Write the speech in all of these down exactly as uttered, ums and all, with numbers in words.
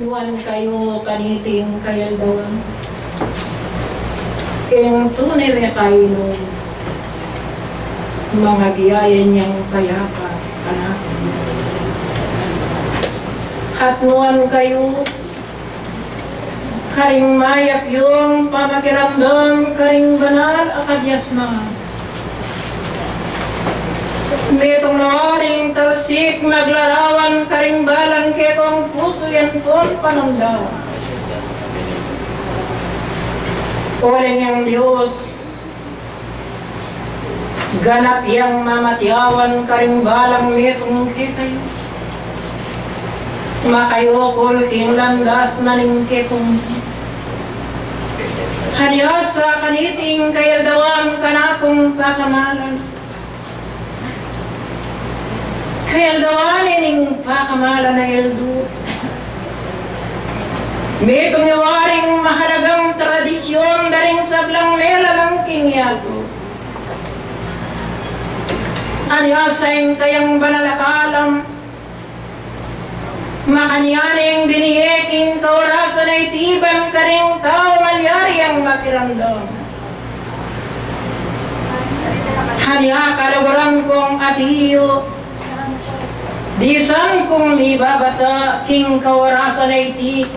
Nuan kayu kaniting kayaldawan ing tune mung kainu, manga biyaya nang payapa kanaku. At nuan kayu karing mayap yung pamakiramdam karing banal a kabiasnan. Metung na waring talsik maglarawan karing balang kekong pusu yan pung pananda. Uling ing Dios, ganap yang mamatiawan karing balang metung kekayu, makayukul king landas na ning kekong. Anya sa kaniting kayaldawan kanakung pakamalan. Kayaldawan ining pakamalan a aldo. Metung ya waring mahalagang tradisyun da ring sablang lelalang king yatu. Anya sa ing kayang banal a kalam, makanyan ing binie king kaorasan a iti ban karing tau malyari yang makiramdam. Anya kaluguran kung atiyu, disan kung mibabata king kaorasan a iti,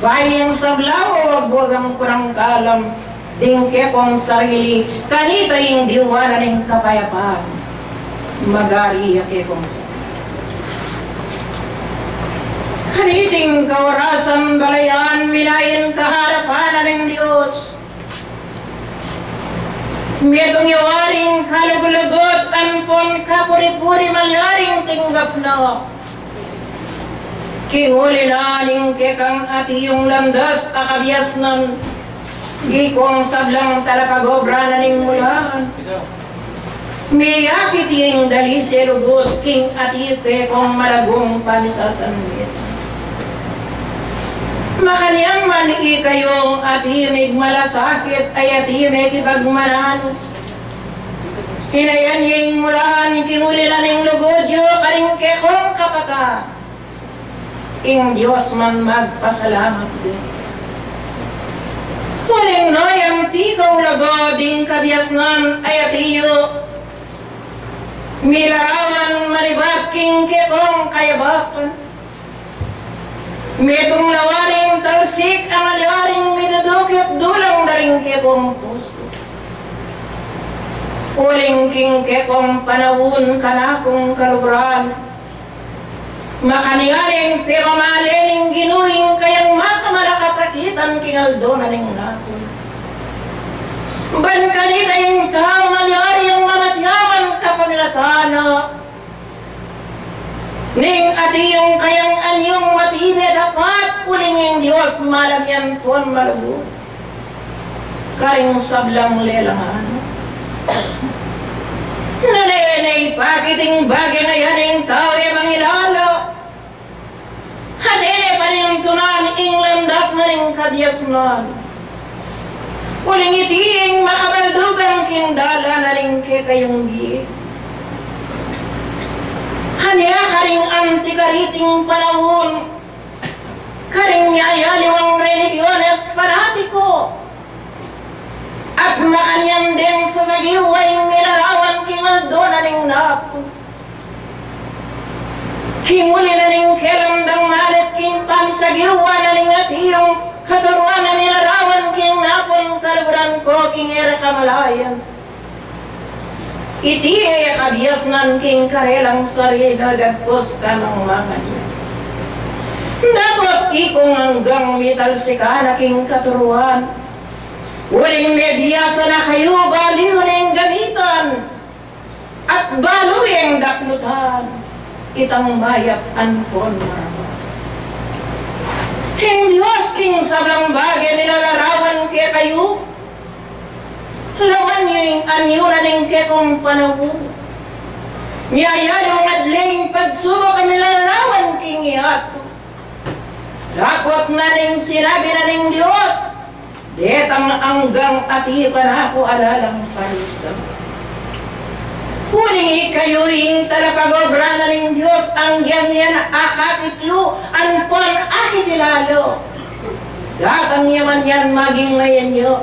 paying sabla o wagwagang kurang kalam, ding kekong sarili, kanita ing diwa na ning kapayapan magari ya kekong sarili. Kaniting kaorasan balayan mi na ing kaharapan na ning Dios. Metung ya waring kalugud-lugud ampon kapuri-puri malyaring tinggap na. King uli na ning kekang atiyung landas a kabiasnan, ikong sablang talapagobra na ning mulahan. Miyakit ing dalise lugud king ati kekong malagung pamisasandit. Makanyan man ikayung ati migmalasakit, ay ati mekipagmanan. Inayan ye ing mulahan king uli na ning lugud yu karing kekong kapatad. Ing Dios man magpasalamat din. Uling no yang tika ulaga ding kabiasnan ay atiyu, milarawan manibat king kekong kayabakan. Metung na waring talsik a malyaring midudukit dulang da ring kekong pusu. Uling king kekong panaun kanakung kaluguran, makanyan ing pemamale ning Ginu ing kayang makamalakas a kasakitan king aldo na ning napun. Ban kanita ing tau malyari yang mamatiawan kapamilatan na ning ati ing kayang anyung matibe dapat, uling ing Dios malam yan pun malugud karing sablang lelangan. Nune ne ipakit ing bage na yan ing tau e mangilala. At e ne panintunan ing landas na ning kabiasnan. Uling iti ing makabaldugan king dalan na ning kekayung bie. Anya karing anti kariting panaun, karing yayaliwang religyones fanatiko, at makanyan deng sasagiwa ing milarawan king aldo na ning napun. King uli na ning kelang dang malit king pamisagiwa na ning ati yung katuruan a milarawan king napun kaluguran ko king e ra kamalayan. Iti e ya kabiasnan king karelang sarili dagpus kanang mangan. Dapot ikong anggang mitalsikan na king katuruan, uling mebiasa na kayu baliw neng gamitan at balu yeng daklutan itang mayap ampon marapat. Ing Dios king sablang bage milalarawan kekayu, lawan yu ing anyu na ning kekong panaun. Miyayaliwang adling pagsubuk a milalarawan king yatu. Dapot na ning sinabi na ning Dios, detang anggang ati kanaku alalang parusa. Uling ikayu ing talapagobra na ning Dios, anggang yan akakit yu ampon akit yu lalu. Datang ya man yan maging ngayan yu.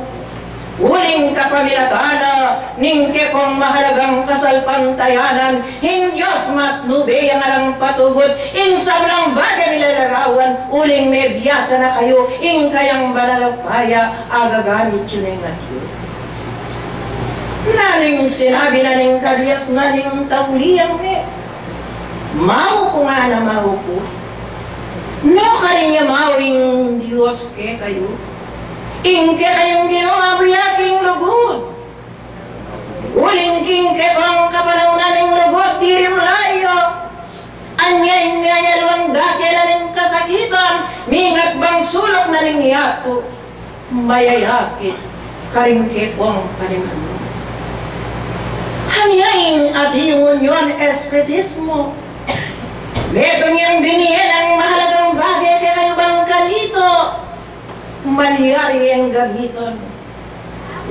Uling kapamilatan na ning kekong mahalagang kasalpantayanan, ing Dios matnube yang alang patugut, ing sablang bage milalarawan, uling mebiasa na kayu, ing kayang banal a upaya, agagamit yu ne ngan yu. Nanu ing sinabi na ning kabiasnan ning tauli yang me, mau ku ngana, mau ku. Nukarin ya mau ing Dios kekayu? Ing kekayung ginawa mu ya king lugud. Uling king kekong kapanaun na ning lugud, dirim layo. Anya ing miyayaluang dake na ning kasakitan, mingat bang suluk na ning yatu, mayayakit karing kekong panimanun. Anya ing ating union espiritismo. Metung yang binie nang mahalagang bage kekayu bang kanito, malyari yang gamitan.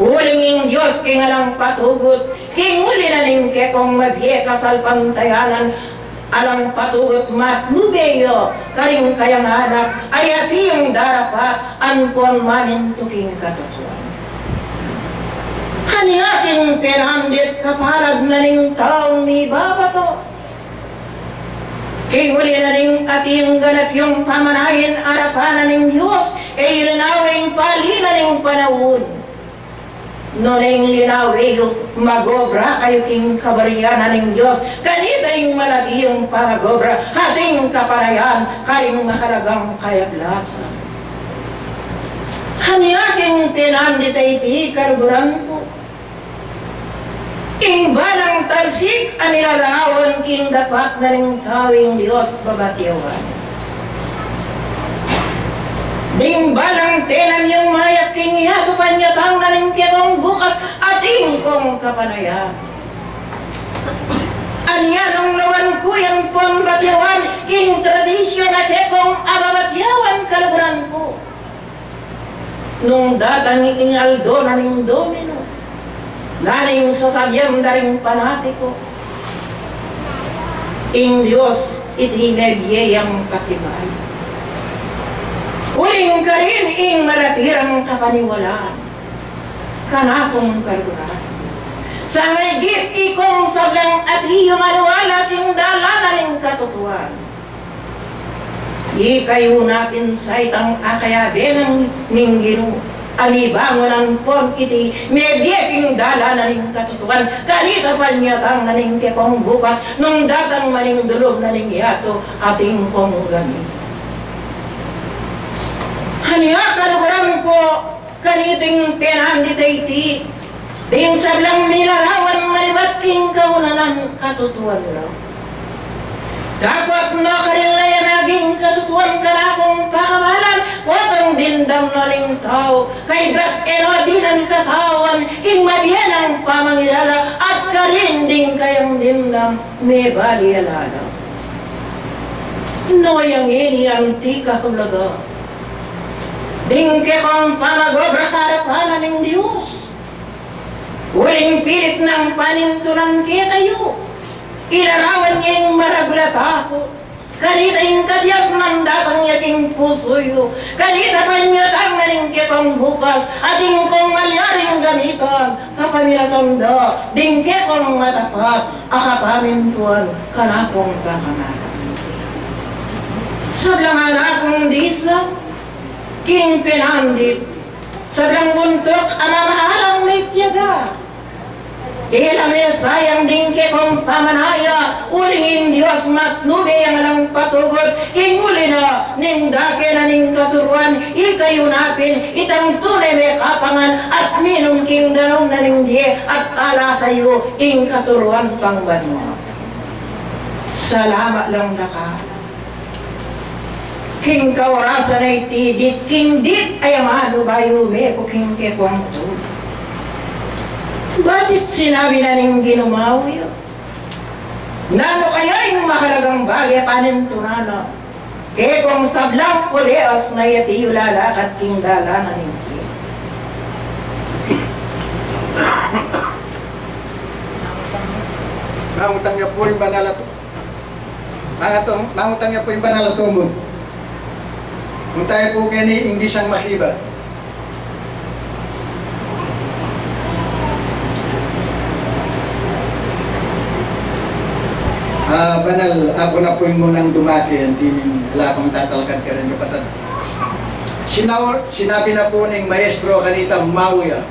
Uling ing Dios king alang patugut, king uli na ning kekong mabie kasalpantayanan, alang patugut matnube ya karing kayang anak, a ating darapat ampon mamintu king katutuan. Anya king penandit, kapalad na ning taung mibabato. King uli na ning ating ganap yung pamanayan arapan na ning Dios, e yu linawe ing pali na ning panaun. Nune ing linawe yu, magobra kayu king kaburian na ning Dios, kanita ing malati yung pamagobra, ating kapanayan, karing mahalagang kayablasan. Anya king penandit a iti, kaluguran ku. Ing balang talsik a nilalawan king dapat na ning tau ing Dios babatiawan. Ding balang tenam yang mayap king yatu panyatang na ning kekong bukas ating kong kapanayan. Anya nung lawan ku yang pambatiawan king tradisyon a kekong ababatiawan kaluguran ku. Nung datang ing aldo na ning Dominu, na ning sasabian da ring panatiku, ing Dios iti mebie yang pasibayu. Uling karin ing malati rang kapaniwalan, kanakung kaluguran. Sa migit ikong sablang ati yu maniwala king dalan na ning katutuan. Ikayu na pin sa itang akayabe na ning Ginu, a mibangun ampon iti mebie king dalan na ning katutuan, kanita panyatang na ning kekong bukas, nung datang man ing dulum na ning yatu, ating kong gamitan. Anya kaluguran ku, kaniting penandit a iti, ding sablang milarawan manibat king kaunanan katutuan na. Dapot na karin la ya naging katutuan kanakung pakamalan, potang dimdam na ning tau, kaybat e na dinan katawan, king mabie nang pamangilala, at karin ding kayang dimdam, mebali a lala. Noyang ini anti kaulaga. Ding kekong pamagobra arapan na ning Dios. Uling pilit nang panintunan kekayu. Ilarawan ya ing maragul a takut. Kanita ing kabiasnan datang ya king pusu yu. Kanita panyatang na ning kekong bukas, ating kong malyaring gamitan. Kapamilatan da, ding kekong matapat a kapamintuan, kanakung pakamalan. Sablang anakung disang, king penandit, sablang buntuk a mamahalang mitiaga. E la me sayang ding kekong pamanaya, uling ing Dios matnube yang alang patugut, king uli na, ning dake na ning katuruan, ikayu na pin, itang tune me kapangan, at minum king danum na ning bie, at alasa yu, ing katuruan pang banua. Salamat lang dakal. King kaorasan a iti, dit king dit, ay amanu bayu me ku king kekong tu. Bakit sinabi na ning Ginu mau yu? Nanu kaya ing mahalagang bage panintunan na? Kekong sablang puleas na yati yu lalakad king dalan na ning Ginu. Mangutang ya pu ing banal a tu-, mangatang-, mangutang ya pu ing banal a tumun. Kung tayu pu keni ing bisang makibat. Ah, banal, aku na pu ing munang dumake, anti ning ala pang tatalakad kareng kapatad. Sinaw-, sinabi na pu ning maestro kanita, mau ya.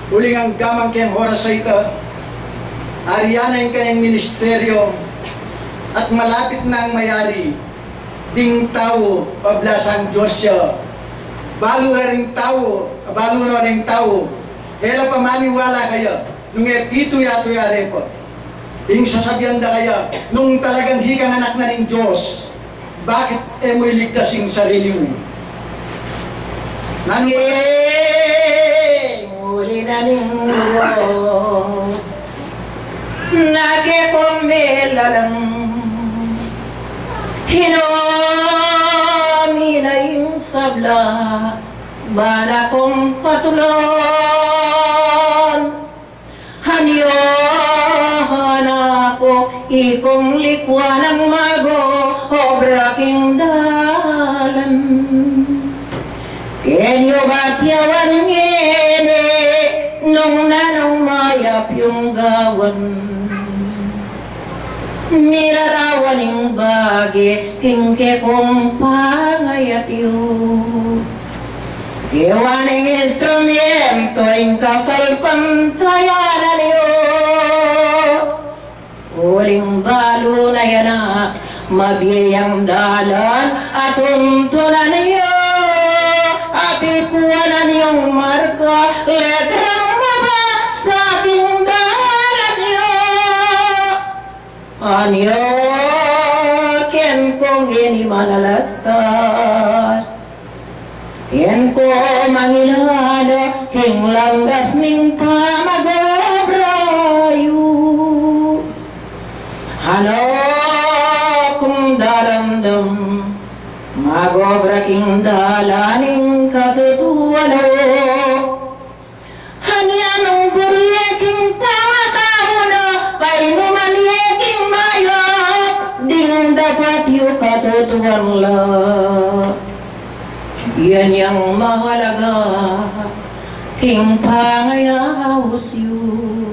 Uling angga man keng oras a ita, ari ya na ing kayang ministeryo, at malapit nang mayari. Ding tau, pablasang Dios ya. Balu na ring tau, balu na ring tau, e la pa maniwala kaya, nung e pi tuya-tuya re pa. Ing sasabian da kaya, nung talagang ikang anak na ning Dios, bakit e mu iligtas ing sarili mu? Nanu ba? Ing uli na ning lugud na kekong melalang, hinami na ing sabla, ba na kong patulan. Anyo, anak ku, ikong likuanan, mag-obra king dalan. Keni o bat yawan ngeni, nung nanung mayap yung gawan. Milarawan ing bage king kekong pangayatyu. Iwa ning instrumento ing kasalpantayanan yu. Uling balu na ya na, mabie yang dalan a tuntunan yu. Apikuanan yung marka, letrang mabasa king dalan yu. Anyo, keng kong ini manalatas, keng kong mangilala king landas ning pamag-obra yu. Ano kung daramdam, mag-obra king dalan ning katutuan o. Anyan nung buri ye king pamakauna, painuman ye king mayap, ding dapat yu katutuan la. Yan yang mahalaga king pangayaus yu.